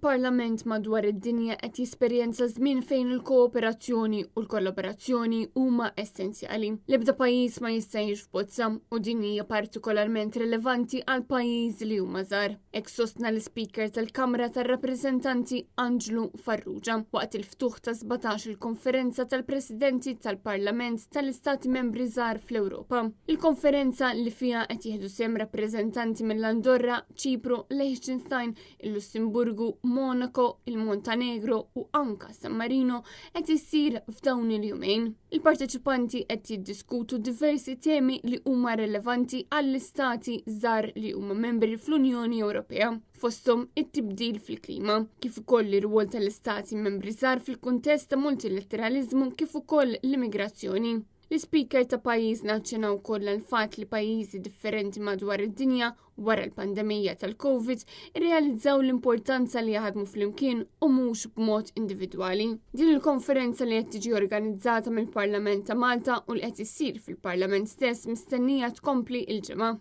Il-Parlament madwar id-dinja qed jesperjenza żmien fejn il-kooperazzjoni u l-kollaborazzjoni huma essenzjali. L-ebda pajjiż ma jista' jgħix f'bozza u din hija partikolarment rilevanti għal pajjiżi li huma żgħar. Hekk sostna l-Ispeaker tal-Kamra tar-Rappreżentanti Anġlu Farrugia waqt il-ftuħ ta' 17 il-Konferenza tal-Presidenti tal-Parlament tal-Istati Membri żgħar fl-Ewropa. Il-konferenza li fiha qed jieħdu sehem rappreżentanti mill-Andorra, Ċipru, Liechtenstein, il-Lussemburgu, Monaco, il-Montenegro u anka San Marino qed issir f'dawn il-jumejn. Il-parteċipanti qed jiddiskutu diversi temi li huma relevanti għall-istati żgħar li huma membri fl-Unjoni Ewropea, fosthom it-tibdil fil-klima, kif ukoll ir-rwol tal-istati membri żgħar fil-kuntest ta' multilateraliżmu kif ukoll l-immigrazzjoni. L-ispeaker ta' pajjiżna aċċenna wkoll għall-fatt li pajjiżi differenti madwar id-dinja wara l-pandemija tal-Covid irrealizzaw l-importanza li jaħdmu flimkien u mhux b'mod individwali. Din il-konferenza li qed tiġi organizzata mill-Parlament ta' Malta u li qed issir fil-Parlament stess mistennija tkompli il-ġimgħa.